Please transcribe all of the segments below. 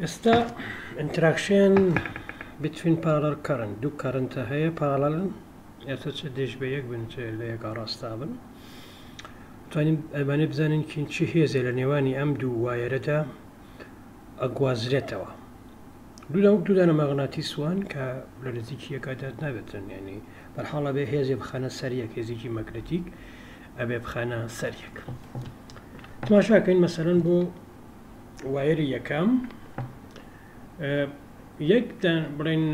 ئێستا interaction between parallel current دوو current ە هەیە parallel ن ئێستا چ دژ بە یەک بن چ لە یەک ئاڕاستە بن توانین ئەمانە بزانین کین چی هێزێ لە نێوانی ئەم دوو wire ەدا ئەگوازرێتەوە دوو وەک دوو دانە مەغناتیس وان کە لە نزیکی یەکا دەر نابێتن یعنی بەرحاڵ ئەبێ هێزێ بخەنە سەر یەک هێزێکی مەگنەتیک ئەبێ بخەنە سەر یەک تماشاکەین مەسەلەن بۆ wire ی یەکەم یەک بڵێن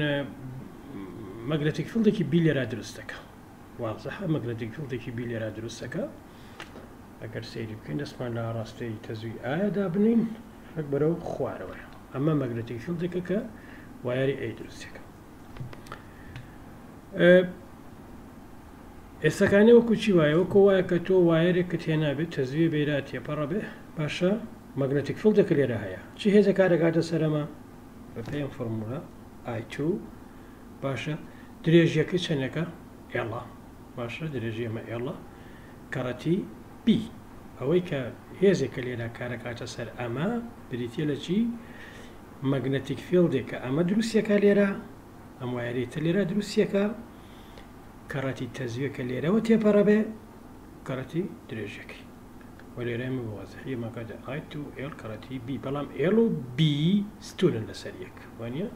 magnetic field ێکی B لێرا دروست دەکە وازحە magnetic field ێکی B لێرا دروست دەکە ئەگەر سەیری بکەین دەستمان لە ئاڕاستەی تەزووی ئایا دابنین ڕێک بەرەو خوارەوەیە ئەمە magnetic field ێکە کە wire ی A دروستەکە ئێستاکانێ وەکو چی وایە وەکو وایە کە تۆ wire ێکت هێنابێت تەزویە بێرا تێپەڕە بێ باشە magnetic field ێکە لێرە هەیە چی هێزە کارەکاتە سەرەمە بەپێی ئەم فۆرمولا I2 باشە درێژیەکەی چەندێکە L ە باشە درێژی ئەمە L ە کەڕەتی B ئەوەی کە هێزێکە لێرە کارەکاتە سەر ئەمە بریتە لە چی magnetic field ێک کە ئەمە دروستیەکە لێرە ئەم wire ەی تر لێرە دروستیەکە کەڕەتی تەزویەکە لێرەوە تێپەڕەبێ کەڕەتی درێژەکەی و لێرە ئێمە بە وازحی ئەمە کاتە I two L کەڕەتی B بەڵام L و B ستونن لەسەر یەک وانە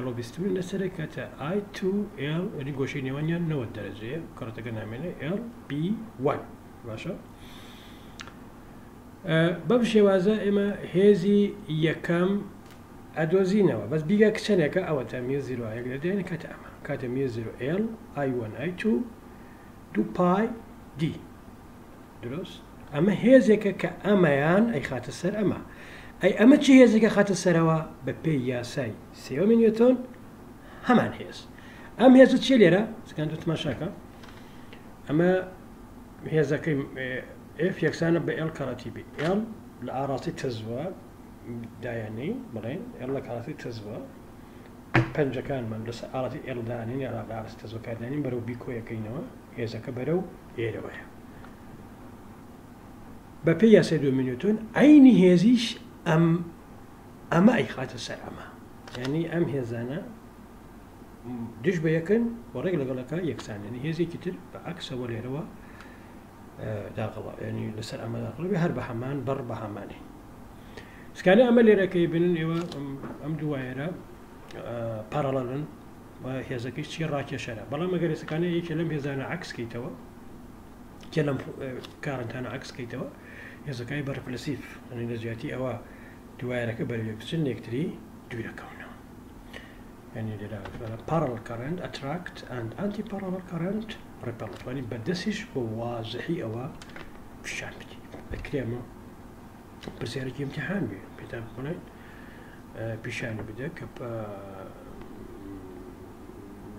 L و B ستونن لەسەر یەک کاتە I two L یعنی گۆشەی نێوانیان 90 دەرەجەیە کەڕەتەکە نامێنێ L B 1 باشە بەم شێوازە ئێمە هێزی یەکەم ئەدۆزینەوە بەس B گە کچەنێکە ئەوەتا mu zero یەک لە دێنە کاتە ئەمە کاتە mu zero L I 1 I 2 دوو pi d دروست ئەمە هێزێکە کە ئەمەیان ئەیخاتە سەر ئەمە ئەی ئەمە چی هێزێکە خاتە سەرەوە بە پێی یاسای سێوەمی نیوتۆن هەمان هێز ئەم هێزە چیە لێرە سکان تۆ تماشاکە ئەمە هێزەکەی F یەکسانە بە L کەڕەتی B L لە ئاڕاستی تەزوە دایانەی بڵێن L لە ئاڕاستی تەزوە پەنجەکانمان لەسەر ئاڕاستی L دانین یا لە ئاڕاستی تەزوەکاردانین بەرەو B کۆیەکەینەوە هێزەکە بەرەو ئێرەوەیە بەپێی یاسای دووەمی نیوتۆن عینی هێزیش ئەم ئەمە ئەیخاتە سەر ئەمە یعنی ئەم هێزانە دژ بە یەکن و ڕێک لەگەڵەکە یەکسان یعنی هێزێکی تر بە عکسەوە لێرەوە داخڵە یعنی لەسەر ئەمە داخڵ بێ هەر بە هەمان بڕ بە هەمانی سکانە ئەمە لێرەکەی بنن ئێوە ئەم دوو wire ە parallel ن و هێزەکەی چی ڕاکێشەرە بەڵام ئەگەر ئێسەکانە یەکێ لەم هێزانە عکس کەیتەوە کێ لەم current انە عکس کەیتەوە هێزەکانی بە repulsive یعنی لە جیاتی ئەوە دوو wire ەکە بەرەو بچن یەکتری دوورەکەونەوە یعنی لێرە parallel current attract and anti parallel current repel توانی بە دەستیش بە وازحی ئەوە پیشان بدی دەکرێمە پرسیارێکی امتحان بێ پێتان بڵێن پیشانی بدە کە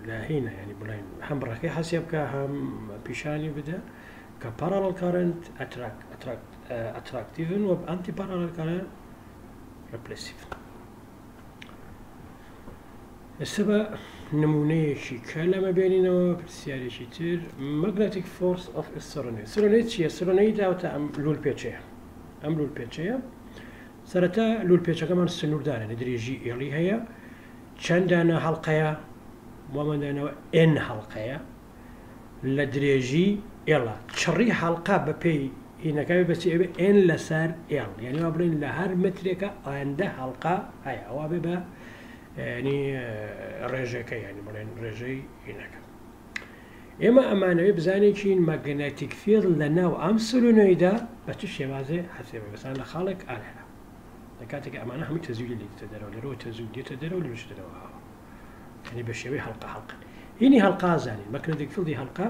لاهینە ینی بڵێن هەم بڕەکەی حەسێ بکە هەم پیشانی بدە کە parallel current attractive ن و anti parallel current repulsive ئێستا بە نمونەیەکی کە لەمە بێنینەوە پرسیارێکی تر magnetic force of solenoid solenoid چییە solenoid داوتە ئەم لول پێچەیە ئەم لول پێچەیە سەرەتا لول پێچەکەمان سنووردارە لە درێژی L ی هەیە چەند دانە هەڵلقەیە وامان دانەوە N هەڵلقەیە لە درێژی L ە چڕی حەڵقە بە پێی هینەکەوێ بەچی ئەوێ N لەسەر L یعنی وا بڵێن لە هەر مترێکە ئایندە حەڵقە هەیە ئەوە بێ بە ینی ڕێژەکە ینی بڵێن ڕێژەی هینەکە ئێمە ئەمانەوێ بزانێکین magnetic field لە ناو ئەم solenoid ە بە چ شێوازێ حەسێبە بەسان لە خاڵێک ئالێرە لە کاتێک ئەمانە هەمووی تەزویلی لێ دێتە دەرەوە لێرەوە تەزوو دێتە دەرەوە لێرەش دەرەوە هاوە یعنی بە شێوەی حەڵقە حەڵقە هینی حەڵقە زانین magnetic field ی حەڵقە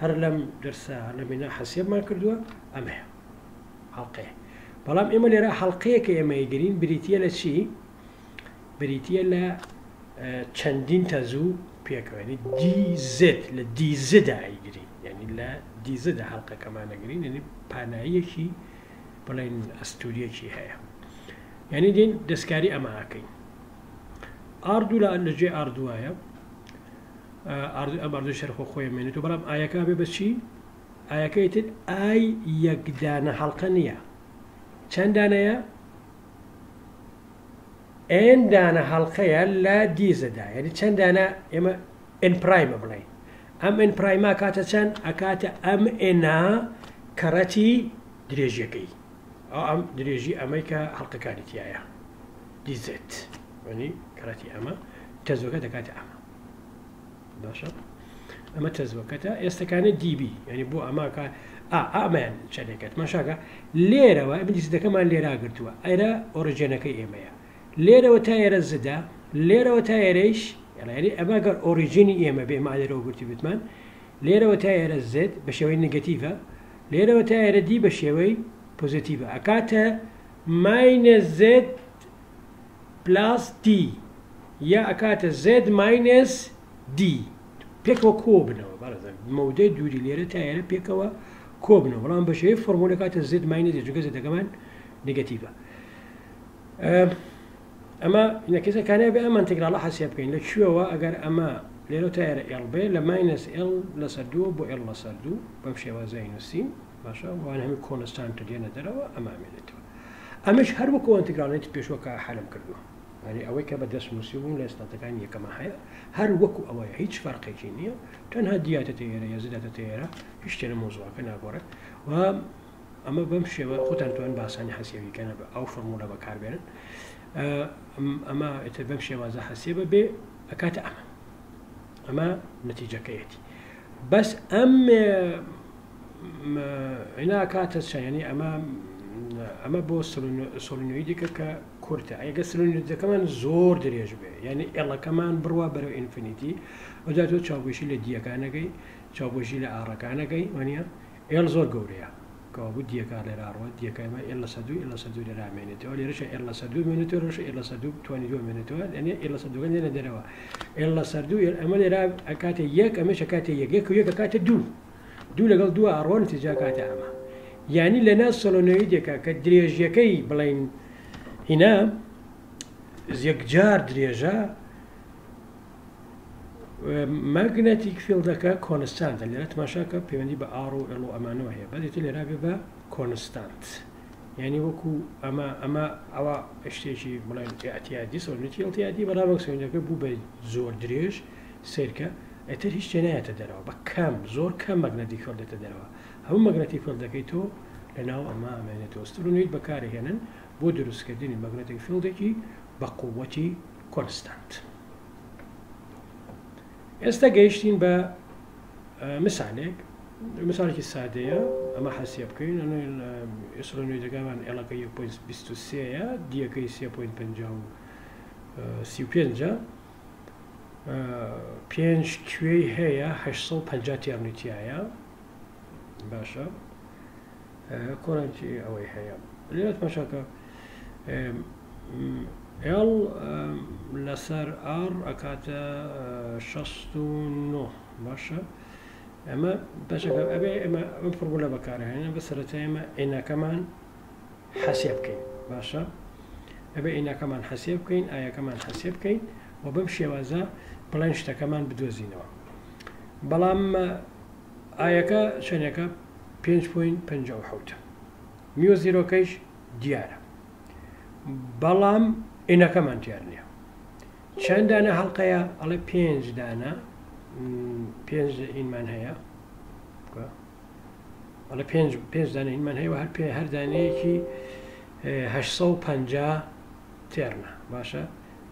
هەر لەم دەرسە لە مینا حەسێبمان کردووە ئەمەیە حەڵقەیە بەڵام ئێمە لێرە حەڵقەیەکە ئێمە یگرین بریتە لە چی بریتە لە چەندین تەزوو پێکەوە یعنی dz لە dz دا ئەیگرین یعنی لە dz دا حەڵقەکەمان ئەگرین یعنی پاناییەکی بڵێن ئەستوریەکی هەیە یعنی دین دەستکاری ئەمە ئەکەین R دوو لە لەجێ R دوایە R ئەم R دوو شەرخۆ خۆی مێنێت و بەڵام I ەکە بێ بەچی I ەکەی تر I یەکدانە حەڵقە نییە چەند دانەیە؟ N دانە هەڵقەیە لە D Z دا، یعنی چەند دانە ئێمە N prime ە بڵێین، ئەم N prime ە ئەکاتە چەند؟ ئەکاتە ئەم N ە کەڕەتی درێژیەکەی، ئەو ئەم درێژی ئەمەی کە هەڵقەکانی تایە D Z، یعنی کەڕەتی ئەمە تەزوەکە دەکاتە ئەمە. باشە ئەمە تەزوەکەتە ئێستەکانە dB، یعنی بۆ ئەمە کە ئەمەیان چەندێکەت ماشاکە لێرەوە ئەمە D Z ەکەمان لێرا گرتووە، ئێرە origin ەکەی ئێمەیە، لێرەوە تا ئێرە Z ە، لێرەوە تا ئێرەیش، یعنی ئەمە گەر origin ی ئێمە بێ، ئێمە لێرەوە گرتی بتمان، لێرەوە تا ئێرە Z بە شێوەی negative ە، لێرەوە تا ئێرە D بە شێوەی positive ە، ئەکاتە minus Z plus D یا ئەکاتە Z minus D، پێکەوە کۆ بنەوە بەڕێزان، مەودای دووری لێرە تا ئێرە پێکەوە کۆ بنەوە، بەڵام بە شێوەی فۆرمۆلە کاتە Z minus D، چونکە Z ەکەمان negative ە. ئەمە نەکەسەکانە بێ ئەم integral ە حەسیە بکەین لە کوێوە؟ ئەگەر ئەمە لێرە تا ئێرە L بێ لە minus L لەسەر دووە بۆ L لەسەر دوو بەم شێوازەی نووسین، باشە وان هەمی constant دێنە دەرەوە ئەمە ئەمێنێتەوە. ئەمەش هەر وەکو integral ێتی پێشوە کە حەلم کردووە، یعنی ئەوەی کە بە دەست نووسی بووم لە ئێستاتەکانی یەکەمە هەیە هەر وەکو ئەوەیە، هیچ فەرقێکی نییە، تەنها دیاتە تێرە یا زیاتە تێرە، هیچ شتێ لە مۆزوعەکە ناگۆڕێت. و ئەمە بەم شێوە خۆتان توان باسانی حەسیەوی کەنە بە ئەو فۆرمولە بەکاربێنن. ئەمە ئیتر بەم شێوازە حەسیە بە بێ ئەکاتە ئەمە، ئەمە نەتیجەکەیەتی. بەس ئەم ئینا کاتە چەند، یعنی ئەمە بۆ solenoid ێکە کە کورتە، ئەگەر solenoid ەکەمان زۆر درێژ بێ، یعنی L ەکەمان بڕوا بەرەو infinity، ئەوجا تۆ چاوپۆشی لە D یەکانەکەی، چاوپۆشی لە R ەکانەکەی، وانە L زۆر گەورەیە، کەوابوو D یەکە لێرە ڕوە، D یەکە ئێمە L لەسەر دوو، L لەسەر دوو لێرە ئامێنێتەوە، لێرەشە L لەسەر دوو مێنێتەوە، لێرەشە L لەسەر دوو توانی دوو ئامێنێتەوە، یعنی L لەسەر دووەکە لێرە دەرەوە، L لەسەر دوو، ئەمە لێرە ئەکاتە یەک، ئەمەش ئەکاتە یەک، یەک و یەک ئەکاتە دوو، دوو لەگەڵ دوو ئاڕۆن نتیجە کاتە ئەمە. یعنی لەنا solenoid ێکە کە درێژیەکەی بڵین هینا یەکجار درێژە، magnetic field ەکە constant ە، لێرە تماشاکە پەیوەندی بە R و L و ئەمانەوە هەیە، بەس لێرە بێ بە constant، یعنی وەکو ئەمە ئەوە شتێکی بڵێن اعتیادی solenoid ی اعتیادی، بەڵام وەک solenoid ەکە بوو بە زۆر درێژ سێرکە ئەتر هیچ شتێ نایەتە دەرەوە، بە کەم زۆر کەم magnetic field دێتە دەرەوە، هەموو magnetic field ەکەی تۆ لەناو ئەمە ئامێنێتەوە. solenoid بەکارهێنن بۆ دروستکردنی magnetic field ێکی بە قووەتی constant. ئێستا گەیشتین بە مثالێک، مثالێکی سادەیە، ئەمە حەسیە بکەین. solenoid ەکەمان L ەکە یەک point بیست و سێیە، D یەکەی سێ point پەنجا و سی و پێنجە، پێنج کوێی هەیە، 850 turn ی تایە. باشە current ی ئەوەی هەیە لێرە تماشاکە L لەسەر R ئەکاتە 69. باشە ئەمە بەشەکە ئەبێ ئێمە ئەم فۆرمولە بەکارهێنین، بە سەرەتا ئێمە N ەکەمان حەسێ بکەین. باشە ئەبێ N ەکەمان حەسێ بکەین، I ەکەمان حەسێ بکەین و بەم شێوازە بڵێن شتەکەمان بدۆزینەوە. بەڵام I ەکە چەندێکە؟ پێنج point پەنجا و حەوتە، mu zero کەیش دیارە، بەڵام N ەکەمان دیار نییە. چەند دانە هەڵقەیە؟ ئەڵێ پێنج دانە، پێنج N مان هەیە، ئەڵێ پێنج دانە N مان هەیە و هەر دانەیەکی 850 turn ە. باشە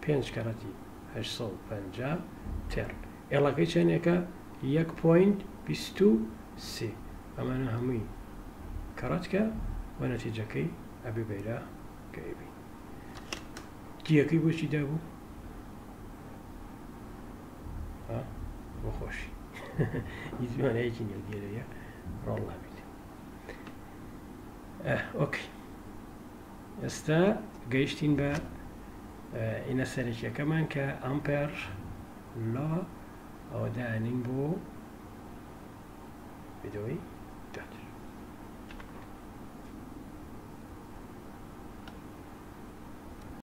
پێنج کەڕەتی 850 turn، L ەکەی چەندێکە؟ یەک point بیست و سێ. ئەمانە هەمووی کەڕەتکە و نەتیجەکەی ئەبێ بەیرا کە ئەیبین. D یەکەی بۆچی دابوو؟ بۆ خۆشی هیچ مانایەکی نییە دیێرەیە ڕۆڵ نابێت. okay ئێستا گەیشتین بە ئینە سەرەکیەکەمان کە Ampere law ئەوە دانین بۆ ڤیدۆی.